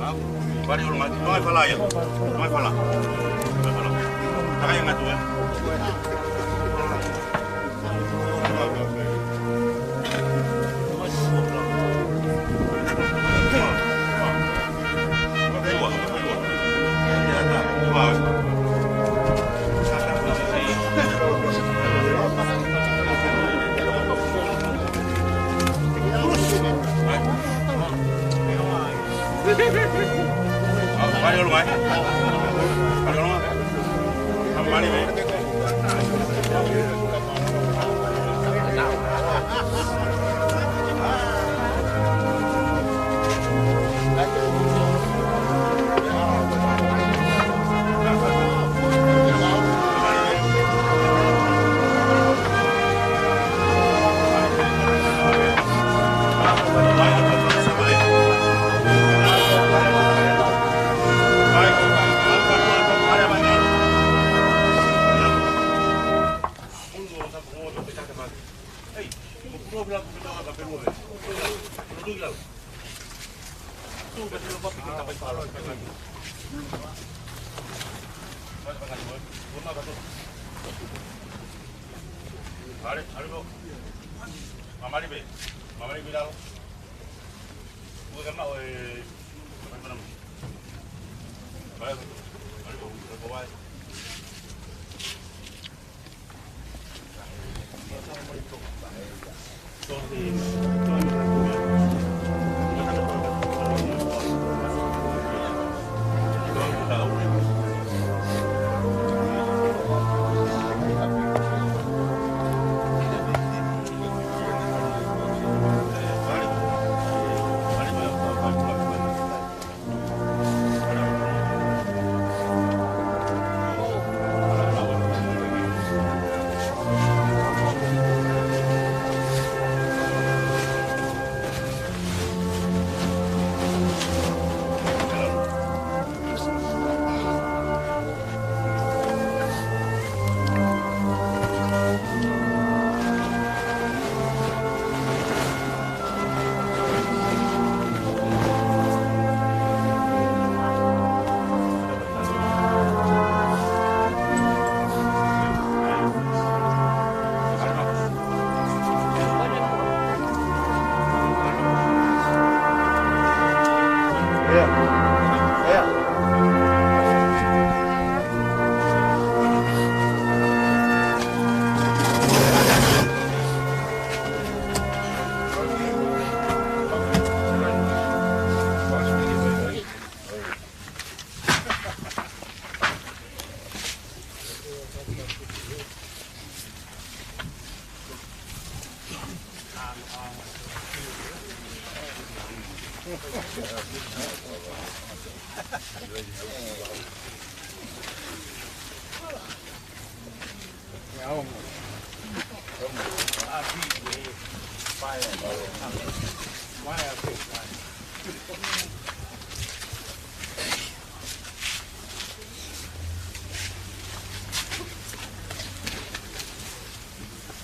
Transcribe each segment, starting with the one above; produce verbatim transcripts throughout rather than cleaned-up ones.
Pali ʻolunga, no e fala ia. No e fala. No e fala. Takai ngatu, eh.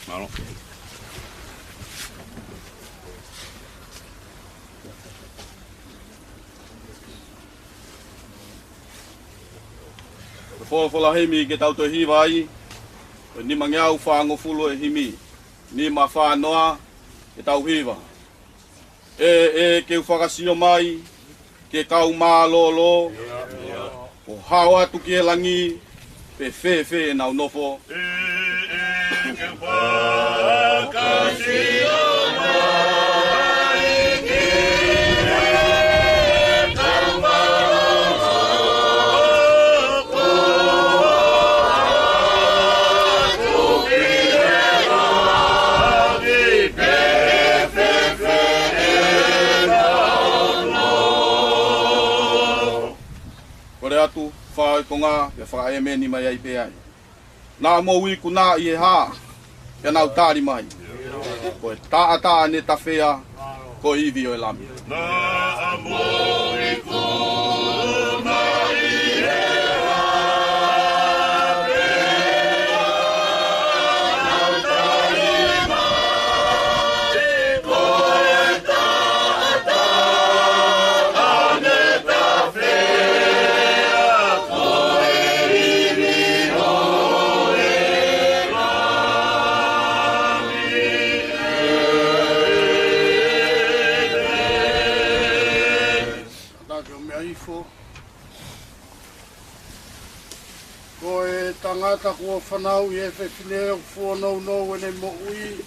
Mālō. Ko e folofola himi ke tau toe hiva ai, ko e nimangeau fāngofulu e himi, nima fā noa, ke tau hiva. ʻE, ʻe, ke u fakasio mai, ke kau mālōlō, ʻo hao atu ki he langi, pe fēfē ʻenau nofo. ʻE, ʻe, ke u fakasio mai, ke kau mālōlō, ʻo hao atu ki he langi, pe fēfē ʻenau nofo. Kole atu, fai konga, pea fakaʻēmeni mai ai pē ai. Naʻa mou ikunaʻi ʻi he hā, pea nau tali mai. Ko e taʻataʻa ne tafea, ko e ivi ʻo e Lami. Naʻa mou ikunaʻi ʻi he hā, pea nau tali mai. Ko e taʻataʻa ne Ifo. Ko e tangata kuo fanauʻi ʻe he fefine ʻoku fuonounou ʻene moʻui,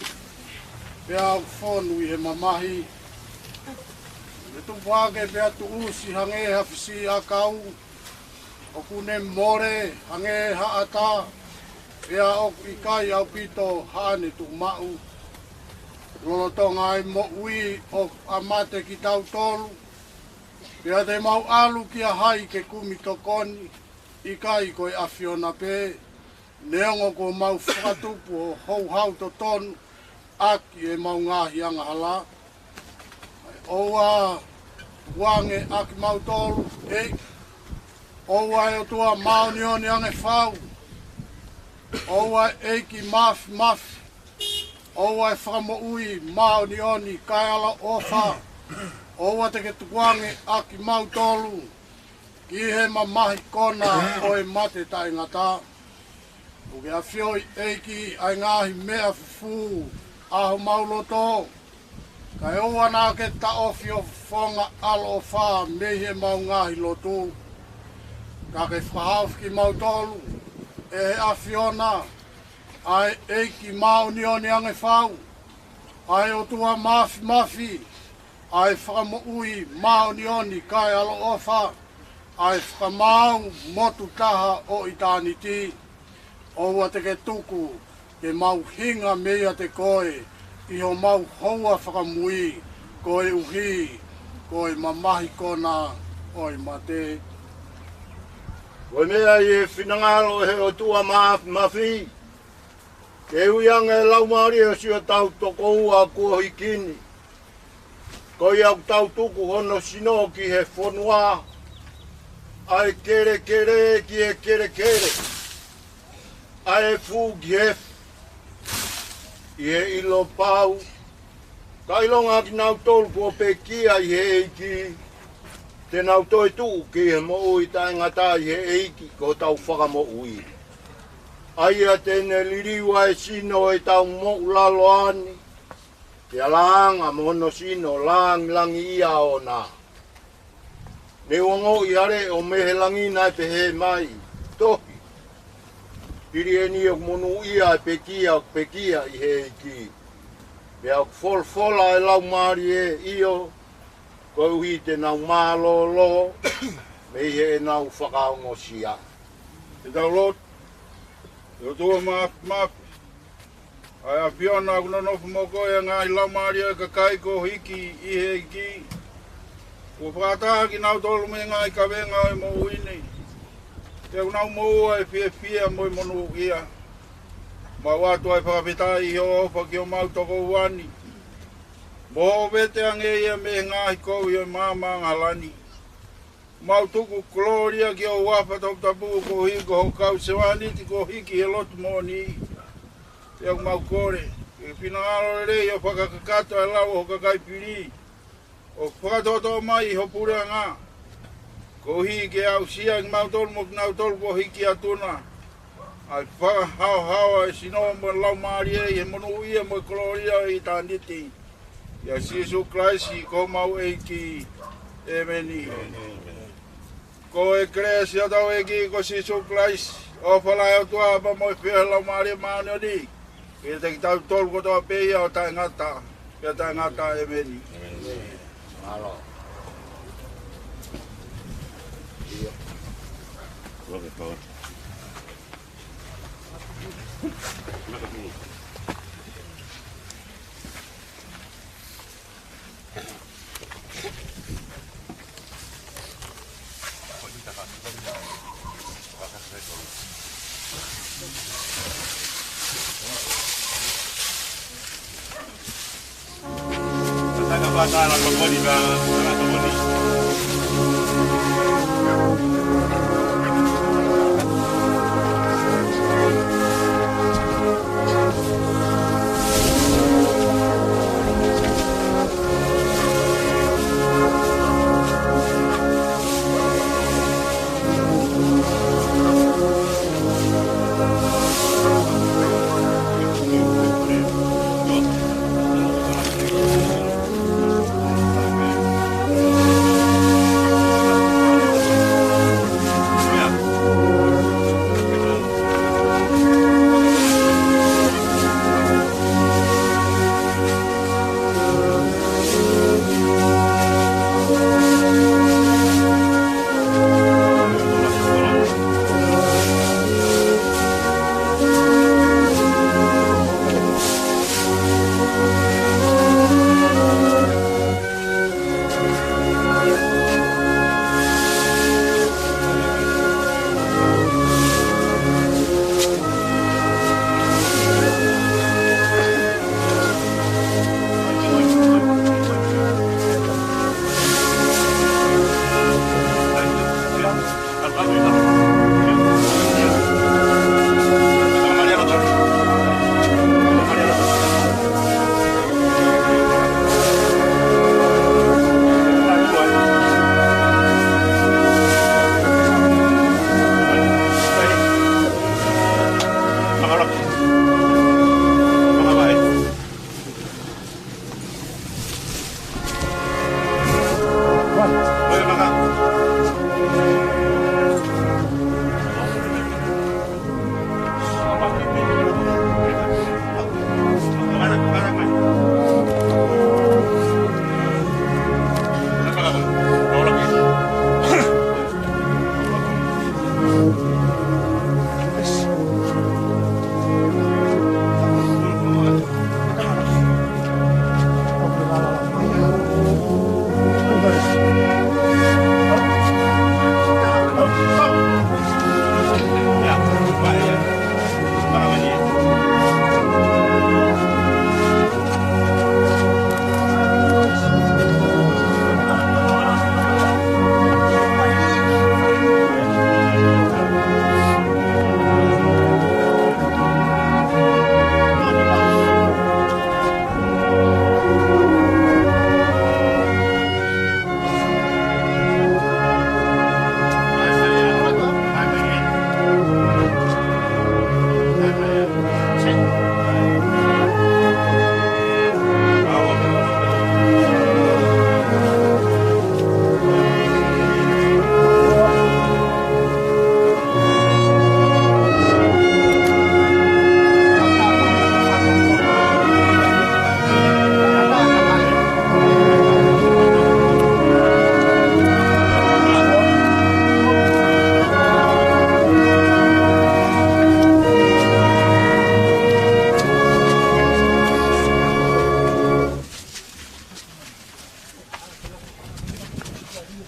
pea ʻoku fonu ʻi he mamahi. Ne tupu hake pea tuʻusi hangē ha fisiʻiʻakau, ʻoku ne mole hangē ha ʻata, pea ʻoku ʻikai ʻaupito haʻane tuʻumaʻu. Lolotonga ʻa e moʻui ʻoku ʻa mate kitautolu, pea te mau ʻalu kia hai ke kumi tokoni, ʻikai ko e ʻAfiona pē, neongo kuo mau fakatupu ʻo houhau totonu ʻaki ʻemau ngaahi angahala. ʻOua ʻe tukuange ʻa kimautolu, ʻEiki. ʻOua ʻe ʻOtua māʻoniʻoni ange fau. ʻOua ʻe ʻEiki Mafimafi. ʻOua ʻe Fakamoʻui māʻoniʻoni kae ʻaloʻofa. ʻOua te ke tukuange ʻa kimautolu ki he mamahi kona ʻo e mate taʻengata. ʻOku ke ʻafioʻi, ʻEiki, ʻa e ngaahi meʻa fufū ʻa homau loto. Kae ʻoua naʻa ke taʻofi ho fofonga ʻaloʻofa mei heʻemau ngaahi lotu. Ka ke fakahaofi kimautolu ʻe he ʻAfiona, ʻa e ʻEiki māʻoniʻoni ange fau, ʻa e ʻOtua Mafimafi, ʻa e Fakamoʻui māʻoniʻoni kae ʻaloʻofa, ʻa e Fakamaau motu taha ʻo ʻitāniti. ʻOua te ke tuku ke mau hinga meiate koe ʻi homau houa fakamui, koeʻuhi ko e mamahi kona ʻo e mate. Ko e meʻa ʻi he finangalo ʻo e ʻOtua Mafimafi, ke ui ange e laumālie ʻo siʻotau tokoua kuo hiki ni. Ko ia ʻoku tau tuku hono sino ki he fonua, ʻa e kelekele ki he kelekele, ʻa e efu ki he efu, ʻi he ʻilo pau, ka ʻilonga kinautolu kuo pekia ʻi he ʻEiki, te nau toe tuʻu ki he moʻui taʻengata ʻi he ʻEiki ko hotau Fakamoʻui. ʻA ia te ne liliu ʻa e sino ʻo ʻetau moʻulaloa ni, pea lāngilangi mo hono sino lāngilangiʻia ʻoʻona. Ne u ongoʻi ha leʻo mei he langi naʻe pehē mai, Tohi, hili eni ʻoku monūʻia ʻa e pekia ʻoku pekia ʻi he ʻEiki. Pea ʻoku folofola ʻa e laumālie, ʻIo, koeʻuhi te nau mālōlō mei heʻenau fakaongosia. Ke tau lotu. ʻE ʻOtua Mafimafi, ʻa e ʻAfiona, ʻoku nonofo mo koe ʻa e ngaahi laumālie ʻo e kakai kuo hiki ʻi he ʻEiki. Kuo fakataha kinautolu mei he ngaahi kavenga ʻo e moʻui ni, pea ʻoku nau moʻua ʻi he fiefia mo e monūʻia. Mau ʻoatu ʻa e fakafetaʻi ʻi he ʻofa ki homau tokoua ni. Mo ʻoua ʻe vete ange ia mei he ngaahi kovi ʻo e maama angahala ni. Mau tuku kolōlia ki ho huafa toputapu koeʻuhi ko ho kau sevāniti kuo hiki ʻi he lotu moʻoni. Pea ʻoku mau kole ke finangalo lelei ʻo fakakakato ʻa e lau ʻo ho kakai fili, ʻo fakatoto mai ʻi ho puleʻanga, koeʻuhi ke aʻusia kimautolu mo kinautolu kuo hiki atu na ʻa e fakahaohaoa ʻo e sino mo e laumālie ʻi he monūʻia mo e kolōlia ʻo ʻitāniti. ʻIa Sīsū Kalaisi ko homau ʻEiki. ʻĒmeni. Ko e kelesi ʻa hotau ʻEiki ko Sīsū Kalaisi, ʻofa lahi ʻa e ʻOtua ʻa e ʻAfio ʻa e Laumālie Māʻoniʻoni, ke ʻiate kitautolu kotoa pē ia ʻo taʻengata pea taʻengata. ʻĒmeni. Mālō.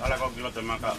Ala kau ki loto maka.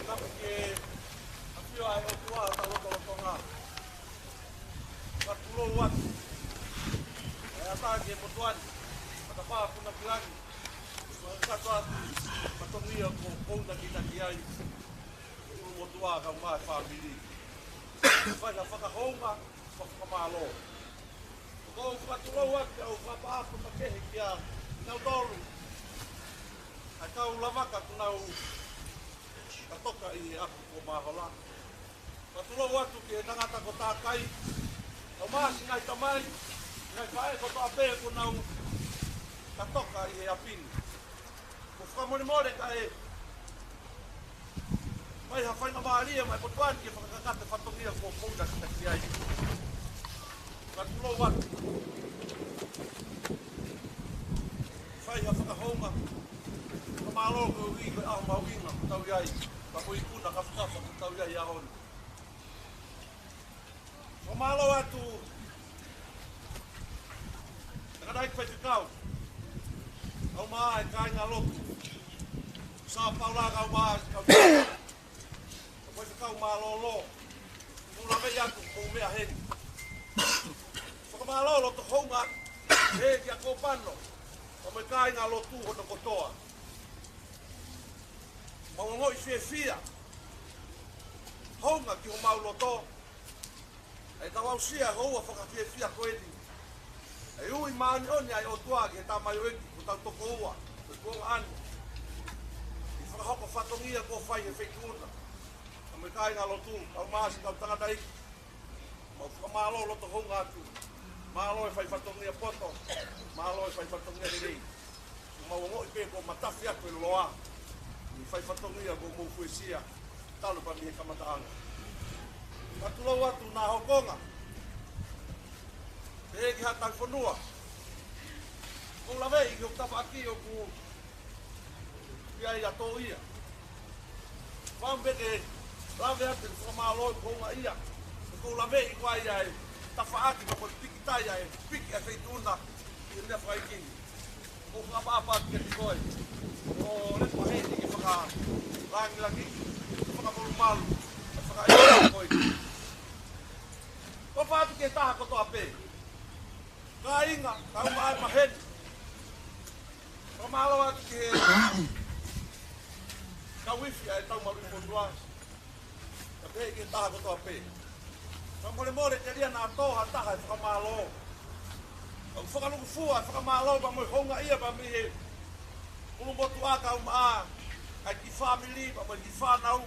Tapu ki he ʻafio ʻa e ʻOtua ʻi hotau lotolotonga. Fakatulou atu ʻa e ʻatā ki he motuʻa ni, matapā puna ki langi, fakakakato atu fatongia kuo kouna ki taki ai ʻa e ʻulumotuʻa kae ʻumaʻā e fāmili. Fai ha fakahounga, fakamālō. ʻOku ou fakatulou atu ʻa e fakaʻapaʻapa makehe kiate kinautolu ʻa e kau lavaka kuo nau katoka ʻi he ʻapi ko Mahola. Fakatulou atu ki he tangata ko Takai, kae ʻumaʻā siʻi ngaahi tamai, ngaahi faʻē kotoa pē kuo nau katoka ʻi he ʻapi ni. ʻOku ou fakamolemole kae ʻomai ha faingamālie mai ʻa e motuʻa ni ke fakakakato e fatongia kuo kouna ki taki ai. Fakatulou atu. Fai ha fakahounga, fakamālō koeʻuhi ko e ʻaho mahuʻinga ʻoku tau ʻi ai, ka ko e ikuna kafakafa ʻoku tau ʻi ai he ʻaho ni. Fakamālō atu, tangataʻeiki faifekau, kae ʻumaʻā e kāingalotu, Sā Paula kae ʻumaʻā e kau faifekau mālōlō, ʻoku ou laveʻi atu ʻoku ou meʻa heni. Mālō loto houngaʻia kia Kōpano, pea mo e kāingalotu hono kotoa. Mau ongoʻi fiefia, hounga ki homau loto, ʻa e tau aʻusia e houa fakafiefia ko eni. ʻA e ui māʻoniʻoni ʻa e ʻOtua ki he tamaioʻeiki ko hotau tokoua, ko e kuonga ʻani, ʻi he fakahoko fatongia kuo fai he feituʻu na. Pea mo e kāingalotu, kau masi, kau tangataʻeiki, mau fakamālō loto hounga atu. Mālō e fai fatongia poto, mālō e fai fatongia lelei. Mau ongoʻi pē kuo matafi atu e loa ʻi he fai fatongia kuo mou fuesia talu pē mei he kamataʻanga. Ka tulou atu ʻena hokonga, pehē ki haʻatau fonua. ʻOku ou laveʻi ki hoku tafaʻaki ʻoku ʻi ai ʻa Toʻia. Fai pē ke lave atu e fakamālō ʻoku ou ongoʻi ia. ʻOku ou laveʻi ko ia e tafaʻaki pea ko e piki tai ʻa e piki ʻa e feituʻu na ʻi he meʻa fakaiki ni. ʻOku ou fakaʻapaʻapa atu kiate koe. ʻO lepa heni ke fakalāngilangiʻi, ke fakamolumalu, ke fakaʻehiʻehi koe. ʻOfa atu ki he taha kotoa pē. Kāinga, kau mai maheni. Fakamālō atu ki he kau ifi ʻa e Taumaluʻi Fonua. Kae pehē ki he taha kotoa pē. Fakamolemole telia naʻa tō ha taha e fakamālō. ʻOku fakalūkufua e fakamālō pea mo e houngaʻia pea mei he kulumotuʻa, kau mai ʻa e kiʻi fāmili pea mo e kiʻi fānau.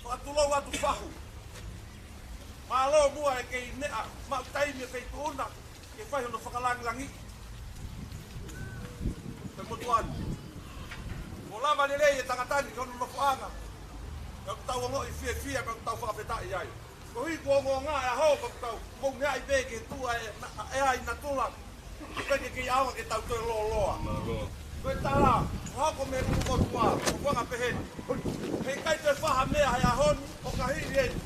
Fakatulou atu fahu. Mālō muʻa e kei meʻa maʻu taimi e feituʻu na ke fai hono fakalāngilangiʻi e motuʻa ni. Kuo lava lelei e tangata ni ki hono nofoʻanga. Pea ʻoku tau ongoʻi fiefia, pea ʻoku tau fakafetaʻi ai. Koeʻuhi kuo ongoongo e ʻaho, pea ʻoku tau mou meaʻi pē ki he tuʻa e na-, e ʻea ʻi natula. Pea ke kei ʻaonga ke tau toe lōloa. Mālō. Ko e tala, hoko mei he kulumotuʻa, ʻoku anga pehē ni. Heʻikai toe fai ha meʻa he ʻaho ni, ʻo ka hili eni.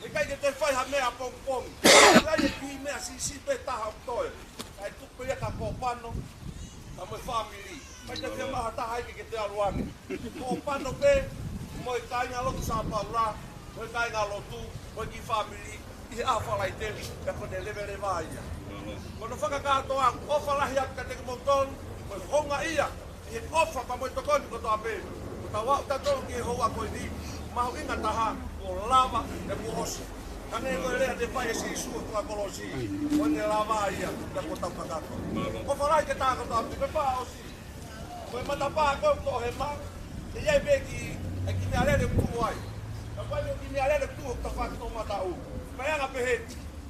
Heʻikai ke toe fai ha meʻa pongipongi. ʻOku ʻi ai e kiʻi meʻa siʻisiʻi pē taha ʻoku toe. Kae tuku pē ia kia Kōpano, pea mo e fāmili. ʻIkai toe fiemaʻu ha taha ia ke, ke toe ʻalu ange. Kōpano pē, mo e kāingalotu Sā Paula, mo e kāingalotu, mo e kiʻi fāmili, ʻi he ʻaho Falaite, pea ko ʻene leveleva ia. Ko hono fakakātoa, ʻofa lahi atu kiate kimoutolu, mo e houngaʻia, ʻi he ʻofa pea mo e tokoni kotoa pē. Kuo tau aʻu tautolu ki he houa ko eni, mahuʻinga taha, kuo lava, pea kuo ʻosi. Hangē ko e lea naʻe fai ʻe Sīsū ʻi he tuʻa kolosi, ko ʻene lava ia, pea kuo tau kakato. ʻOfa lahi ki he taha kotoa pē, pea ʻosi. Ko e matapā ko ē ʻoku toʻohema, ʻe ʻi ai pē kiʻi, e kiʻi meʻalele ʻoku tuʻu ai. Ka ko e kiʻi meʻalele ʻoku tuʻu ʻoku tafaʻaki toʻomataʻu. Pea anga pehē,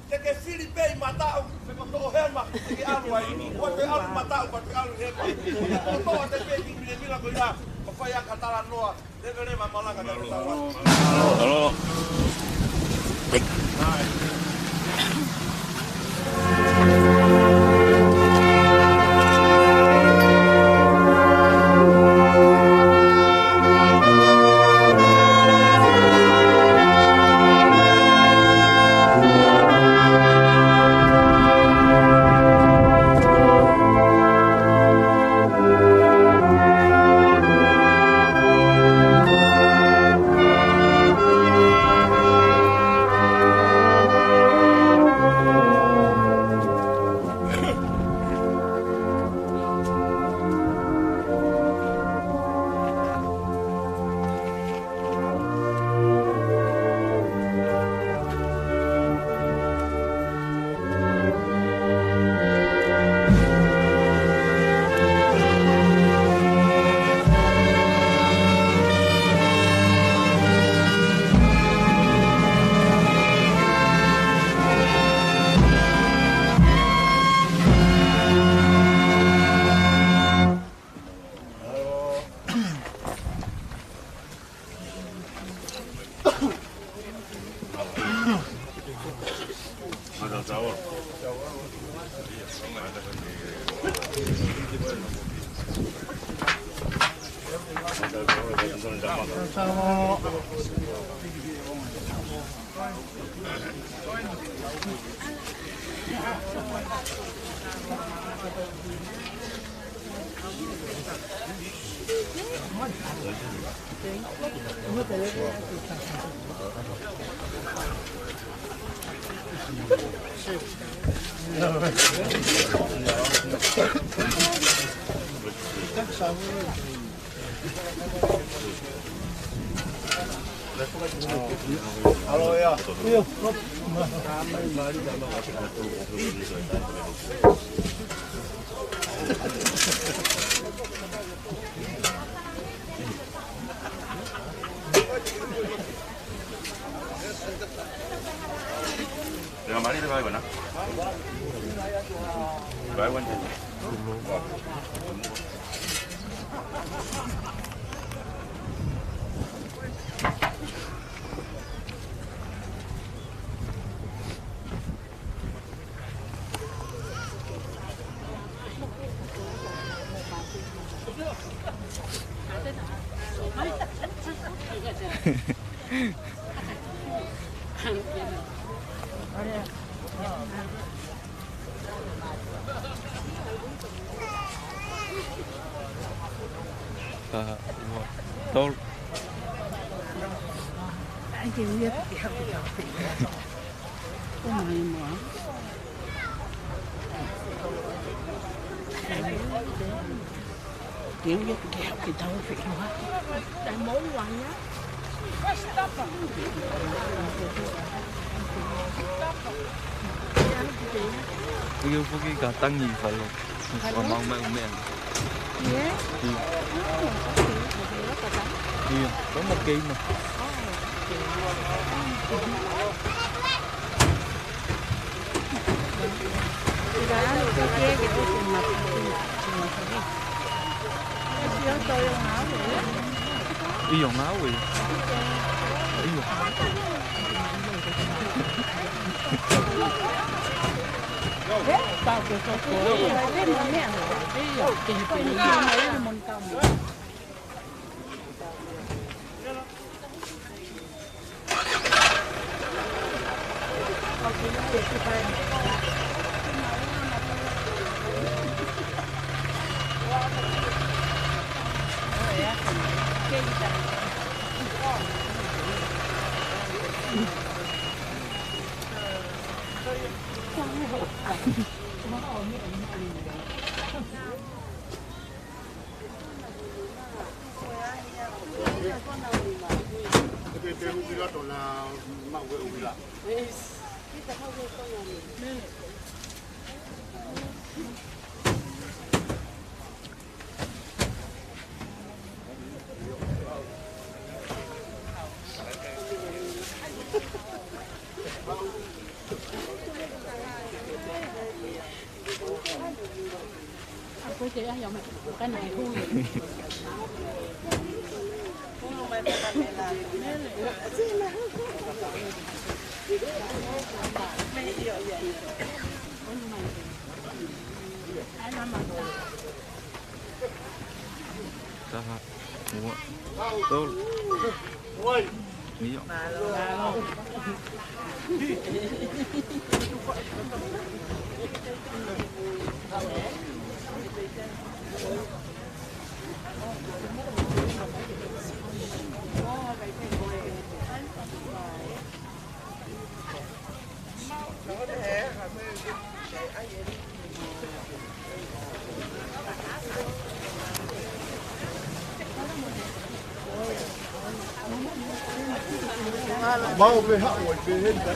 te ke fili pē ʻi mataʻu, pe ko toʻohema, te ke ʻalu ai. ʻOua te ʻalu mataʻu, pea te ʻalu hema. Ko e toʻo atu pē kiʻi milemila ko ia, ʻo fai ʻaki ha talanoa. Leveleva malanga kiate kitautolu. Mālō. Ka, ua, tolu. Ai, ke uia pē ke haku. Ko mai mua. Ke uia pē ke haku ke tau feʻiloaki. Tae mau uaia. Ia, ia. Ia, foki ka tangi falo. Ka mau mai ʻo meʻa. Ia? Ia. Oh, okay. Ia, ko mo kei mo. Oh, okay. ʻIo, ngāue. ʻIo. Taha, ua, tolu. ʻIo. Mau pē haʻu ai pē heni ka.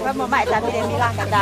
Vamos mai tamile milanga ta.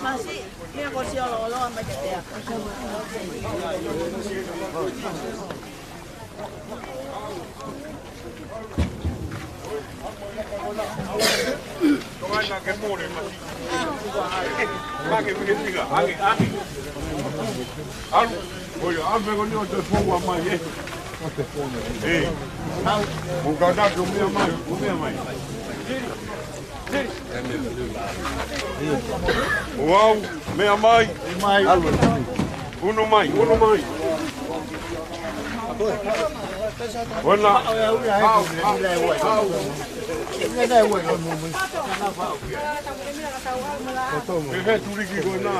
Masi, mea ko si olo olo a mai ke pea. Alu, oi, alu pē ko eni ʻo te fou a mai, ē. Ē. Mo kata ke mea mai, mo mea mai. Wow, mea mai. Mai. Unu mai, unu mai. Ona. Hau, hau, hau. Ke ke tuliki ko ena.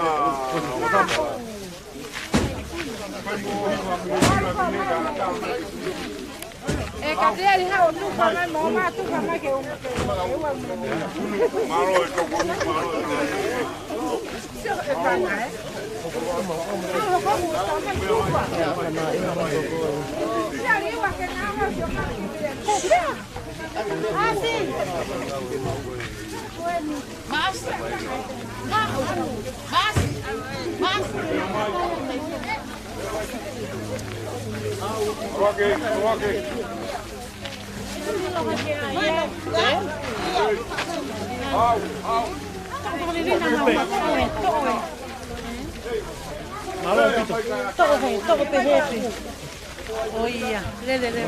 E Kapieli, hau, tufa mai mo ma, tufa mai ke u, ke u, ke u. Mālō e toko, mālō e toko. Toʻo he, toʻo pē he pē. ʻOia, lele, lele.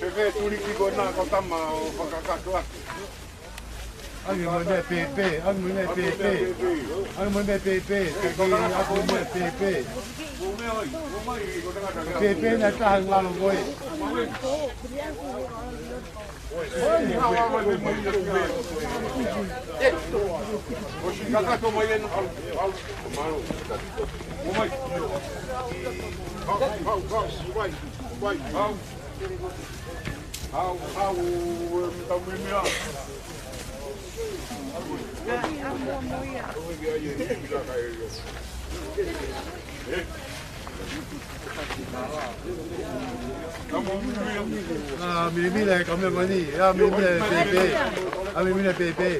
Ke ke tuliki ko ena ko tama ʻo fakakakato atu. Angi mo ne pepe, angi mo ne pepe. Angi mo ne pepe, pepe, angi mo ne pepe. Pepe na taha ngalo koe. ʻA, milimila e kamea mani, ʻa, milimila e pepe, ʻa, milimila e pepe.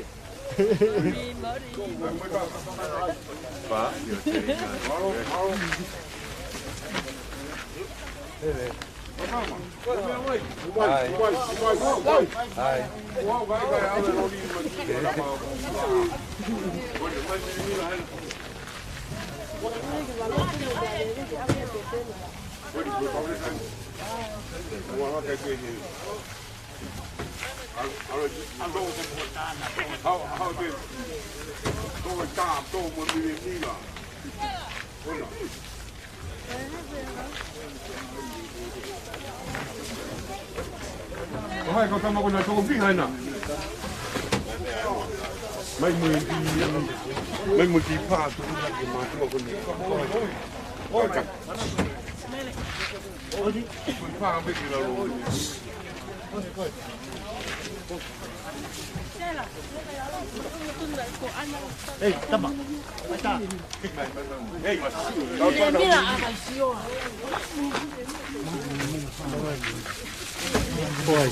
ʻO hai ko tama ko na toko piha ena. Mai mo e ki, mai mo e ki pā tu na ke mātua ko ni. Oi, oi. Oi, pā me ki lalo. Ei, tama. Ata. Ei, mas. Mira, mira, a, mas yo. Boy,